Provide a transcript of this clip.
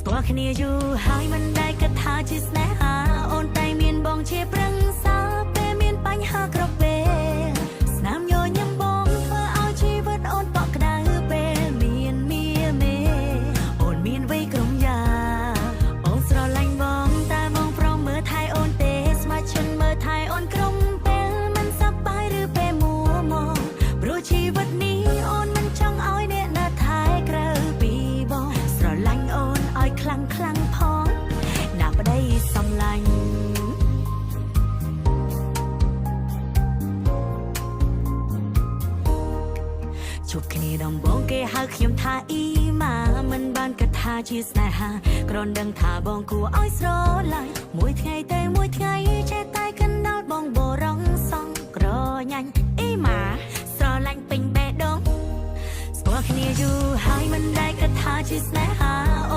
ស្គាល់គ្នាយូរហើយមិនដែលគិតថាជាស្នេហាអូនតែមានបងជាប្រឹក្សាពេលមានបញ្ហាគ្រប់ពេលស្នាមញញឹមបងធ្វើឲ្យជីវិតអូនតក់ក្ដៅពេលមានមៀមេអូនមានវ័យក្រុមយ៉ាអូនស្រឡាញ់បងតែបងព្រមមើលថែអូនទេស្មាឈិនមើលថែអូនក្រុមពេលមិនសប្បាយឬពេលមួមកព្រោះជីវិតនេះអូនមិនចង់ឲ្យអ្នកណាថែក្រៅពីបងស្រឡាញ់អូនឲ្យខ្លាំងខ្លាំងផងណាប្តីសំឡាញ់ ជួបគ្នាដំបូងគេហៅខ្ញុំថាអ៊ីម៉ាមិនបានគិតថាជាស្នេហាគ្រាន់ដឹងថាបងគួរឲ្យស្រឡាញ់មួយថ្ងៃទៅមួយថ្ងៃចេះតែកណ្ដោលបងបរងសងក្រញាញ់អ៊ីម៉ាស្រឡាញ់ពេញបេះដូងស្គាល់គ្នាយូរហើយមិនដែលគិតថាជាស្នេហាអូន